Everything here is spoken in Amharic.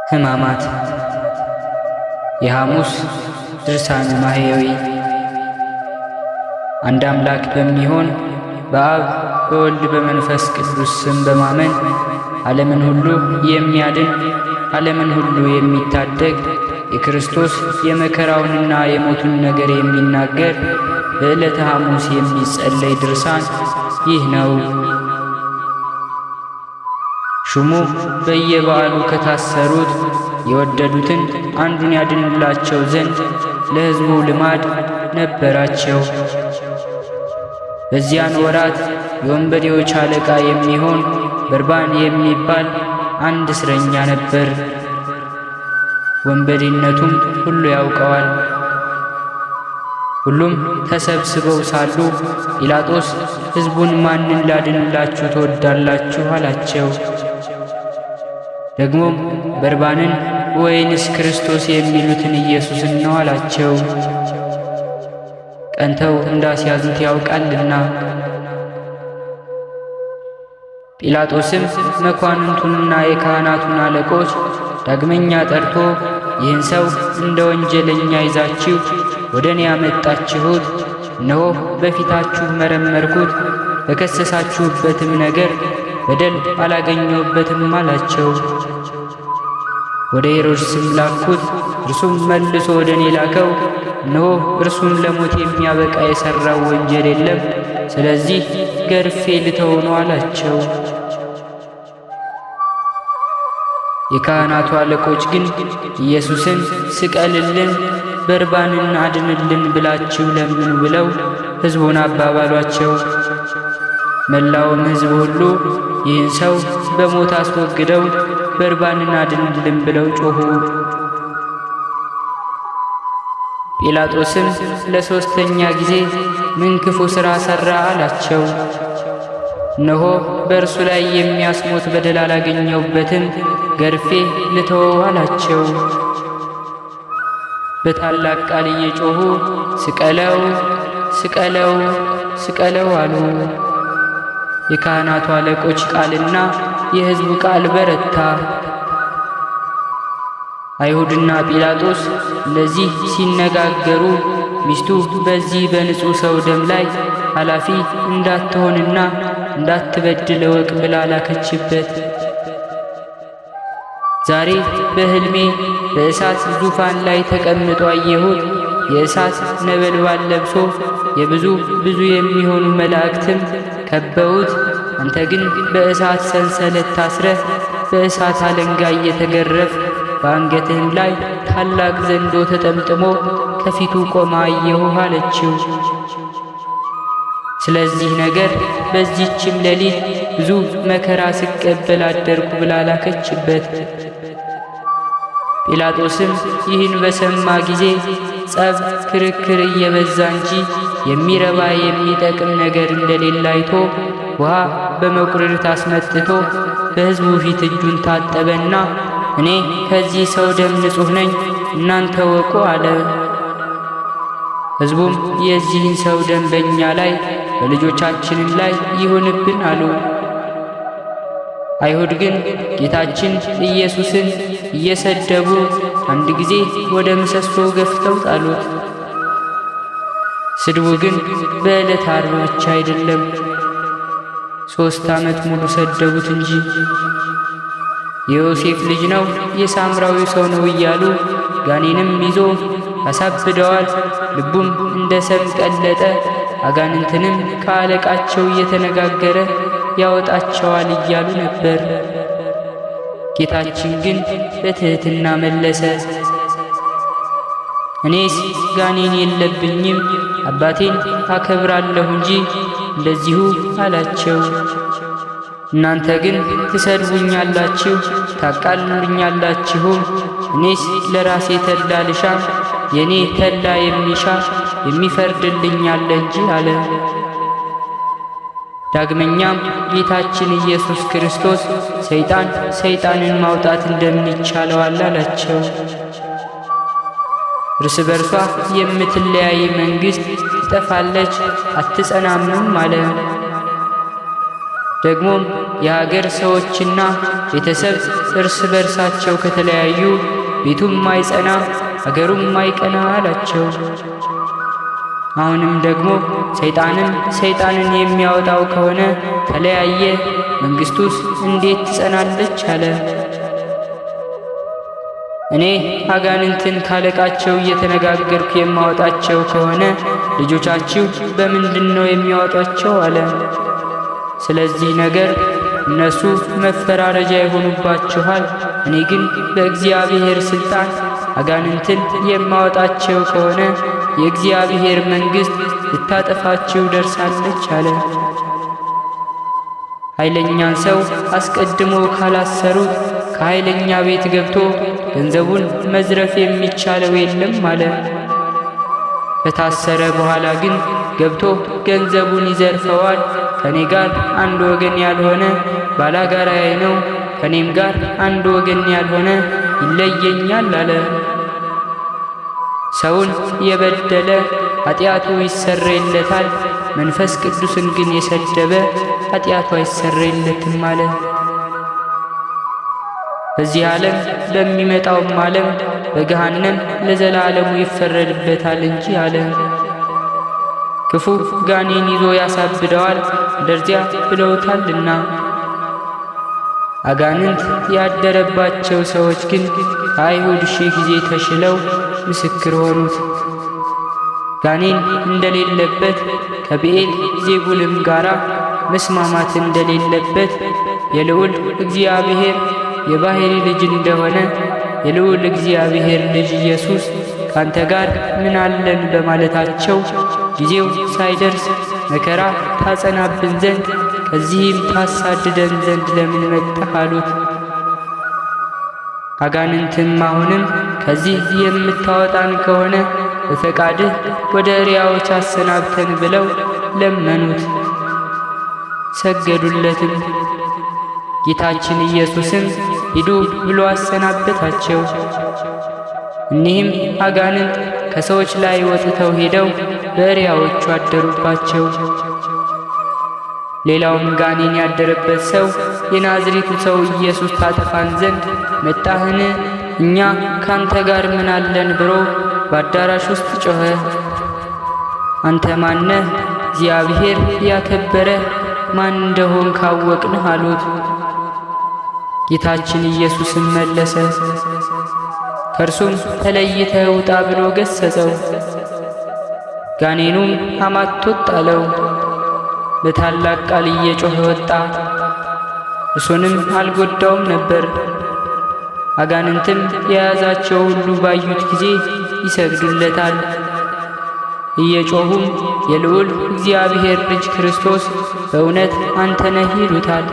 ሕማማት የሐሙስ ድርሳነ ማሕየዊ። አንድ አምላክ በሚሆን በአብ በወልድ በመንፈስ ቅዱስ ስም በማመን ዓለምን ሁሉ የሚያድን ዓለምን ሁሉ የሚታደግ የክርስቶስ የመከራውንና የሞቱን ነገር የሚናገር በዕለተ ሐሙስ የሚጸለይ ድርሳን ይህ ነው። ሹሙ በየበዓሉ ከታሰሩት የወደዱትን አንዱን ያድንላቸው ዘንድ ለሕዝቡ ልማድ ነበራቸው። በዚያን ወራት የወንበዴዎች አለቃ የሚሆን በርባን የሚባል አንድ እስረኛ ነበር። ወንበዴነቱም ሁሉ ያውቀዋል። ሁሉም ተሰብስበው ሳሉ ጲላጦስ ሕዝቡን ማንን ላድንላችሁ ትወዳላችሁ? አላቸው። ደግሞም በርባንን ወይንስ ክርስቶስ የሚሉትን ኢየሱስን ነው አላቸው። ቀንተው እንዳስያዙት ያውቃልና። ጲላጦስም መኳንንቱንና የካህናቱን አለቆች ዳግመኛ ጠርቶ ይህን ሰው እንደ ወንጀለኛ ይዛችሁ ወደ እኔ ያመጣችሁት፣ እነሆ በፊታችሁ መረመርኩት፣ በከሰሳችሁበትም ነገር በደል አላገኘሁበትም አላቸው። ወደ ሄሮድስም ላኩት፣ እርሱም መልሶ ወደ እኔ ላከው። እነሆ እርሱን ለሞት የሚያበቃ የሠራው ወንጀል የለም፣ ስለዚህ ገርፌ ልተው ነው አላቸው። የካህናቱ አለቆች ግን ኢየሱስን ስቀልልን፣ በርባንን አድንልን ብላችሁ ለምኑ ብለው ሕዝቡን አባባሏቸው። መላውም ሕዝብ ሁሉ ይህን ሰው በሞት አስወግደው በርባንን አድንልን ብለው ጮኹ። ጲላጦስም ለሦስተኛ ጊዜ ምን ክፉ ሥራ ሠራ አላቸው። እነሆ በእርሱ ላይ የሚያስሞት በደል አላገኘሁበትም፣ ገርፌ ልተወው አላቸው። በታላቅ ቃል እየጮኹ ስቀለው፣ ስቀለው፣ ስቀለው አሉ። የካህናቱ አለቆች ቃልና የሕዝቡ ቃል በረታ። አይሁድና ጲላጦስ እንደዚህ ሲነጋገሩ ሚስቱ በዚህ በንጹሕ ሰው ደም ላይ ኃላፊ እንዳትሆንና እንዳትበድል እወቅ ብላ ላከችበት። ዛሬ በሕልሜ በእሳት ዙፋን ላይ ተቀምጦ አየሁት። የእሳት ነበልባል ለብሶ የብዙ ብዙ የሚሆኑ መላእክትም ከበውት፣ አንተ ግን በእሳት ሰንሰለት ታስረህ በእሳት አለንጋ እየተገረፍ በአንገትህም ላይ ታላቅ ዘንዶ ተጠምጥሞ ከፊቱ ቆማ አየሁህ አለችው። ስለዚህ ነገር በዚህችም ሌሊት ብዙ መከራ ስቀበል አደርኩ ብላ ላከችበት። ጲላጦስም ይህን በሰማ ጊዜ ጸብ፣ ክርክር እየበዛ እንጂ የሚረባ የሚጠቅም ነገር እንደሌለ አይቶ ውሃ በመቁረሪት አስመጥቶ በሕዝቡ ፊት እጁን ታጠበና እኔ ከዚህ ሰው ደም ንጹሕ ነኝ፣ እናንተ ወቁ አለ። ሕዝቡም የዚህን ሰው ደም በእኛ ላይ በልጆቻችንም ላይ ይሁንብን አሉ። አይሁድ ግን ጌታችን ኢየሱስን እየሰደቡ አንድ ጊዜ ወደ ምሰሶው ገፍተው ጣሉት። ስድቡ ግን በዕለተ ዓርብ ብቻ አይደለም፣ 3 ዓመት ሙሉ ሰደቡት እንጂ። የዮሴፍ ልጅ ነው፣ የሳምራዊ ሰው ነው እያሉ ጋኔንም ይዞ ያሳብደዋል። ልቡም እንደ ሰም ቀለጠ። አጋንንትንም ከአለቃቸው እየተነጋገረ ያወጣቸዋል እያሉ ነበር። ጌታችን ግን በትሕትና መለሰ፣ እኔስ ጋኔን የለብኝም፣ አባቴን አከብራለሁ እንጂ እንደዚሁ አላቸው። እናንተ ግን ትሰድቡኛላችሁ፣ ታቃልሉኛላችሁም። እኔስ ለራሴ ተድላ ልሻ፣ የኔ ተድላ የሚሻ የሚፈርድልኝ አለ እንጂ አለ። ዳግመኛም ጌታችን ኢየሱስ ክርስቶስ ሰይጣን ሰይጣንን ማውጣት እንደምን ይቻለዋል አላቸው። እርስ በርሷ የምትለያይ መንግሥት ትጠፋለች፣ አትጸናምም አለ። ደግሞም የሀገር ሰዎችና ቤተሰብ እርስ በርሳቸው ከተለያዩ ቤቱም አይጸና አገሩም አይቀና አላቸው። አሁንም ደግሞ ሰይጣንም ሰይጣንን የሚያወጣው ከሆነ ተለያየ፣ መንግሥቱስ እንዴት ትጸናለች? አለ። እኔ አጋንንትን ካለቃቸው እየተነጋገርኩ የማወጣቸው ከሆነ ልጆቻችሁ በምንድን ነው የሚያወጧቸው? አለ። ስለዚህ ነገር እነሱ መፈራረጃ ይሆኑባችኋል። እኔ ግን በእግዚአብሔር ሥልጣን አጋንንትን የማወጣቸው ከሆነ የእግዚአብሔር መንግሥት ልታጠፋችሁ ደርሳለች አለ። ኃይለኛን ሰው አስቀድሞ ካላሰሩት ከኃይለኛ ቤት ገብቶ ገንዘቡን መዝረፍ የሚቻለው የለም አለ። ከታሰረ በኋላ ግን ገብቶ ገንዘቡን ይዘርፈዋል። ከኔ ጋር አንድ ወገን ያልሆነ ባላጋራዬ ነው፣ ከኔም ጋር አንድ ወገን ያልሆነ ይለየኛል አለ። ሰውን የበደለ ኃጢአቱ ይሰረይለታል፣ መንፈስ ቅዱስን ግን የሰደበ ኃጢአቱ አይሰረይለትም አለ። በዚህ ዓለም በሚመጣውም ዓለም በገሃነም ለዘላለሙ ይፈረድበታል እንጂ አለ። ክፉ ጋኔን ይዞ ያሳብደዋል እንደዚያ ብለውታልና። አጋንንት ያደረባቸው ሰዎች ግን ከአይሁድ 1000 ጊዜ ተሽለው ምስክር ሆኑት። ጋኔን እንደሌለበት ከብኤል ዜቡልም ጋራ መስማማት እንደሌለበት የልዑል እግዚአብሔር የባሕሪ ልጅ እንደሆነ የልዑል እግዚአብሔር ልጅ ኢየሱስ ካንተ ጋር ምን አለን በማለታቸው ጊዜው ሳይደርስ መከራ ታጸናብን ዘንድ ከዚህም ታሳድደን ዘንድ ለምን መጣህ አሉት። አጋንንትም አሁንም ከዚህ የምታወጣን ከሆነ በፈቃድህ ወደ እሪያዎች አሰናብተን ብለው ለመኑት፣ ሰገዱለትም። ጌታችን ኢየሱስም ሂዱ ብሎ አሰናበታቸው። እኒህም አጋንንት ከሰዎች ላይ ወጥተው ሄደው በእሪያዎቹ አደሩባቸው። ሌላውም ጋኔን ያደረበት ሰው የናዝሬቱ ሰው ኢየሱስ ታጠፋን ዘንድ መጣህን? እኛ ካንተ ጋር ምን አለን ብሎ በአዳራሽ ውስጥ ጮኸ። አንተ ማነህ? እግዚአብሔር ያከበረ ማን እንደሆን ካወቅንህ አሉት። ጌታችን ኢየሱስም መለሰ፣ ከእርሱም ተለይተህ ውጣ ብሎ ገሰጸው። ጋኔኑም አማቶት ጣለው። በታላቅ ቃል እየጮኸ ወጣ። እርሱንም አልጎዳውም ነበር። አጋንንትም የያዛቸው ሁሉ ባዩት ጊዜ ይሰግዱለታል። እየጮኹም የልዑል እግዚአብሔር ልጅ ክርስቶስ በእውነት አንተ ነህ ይሉታል።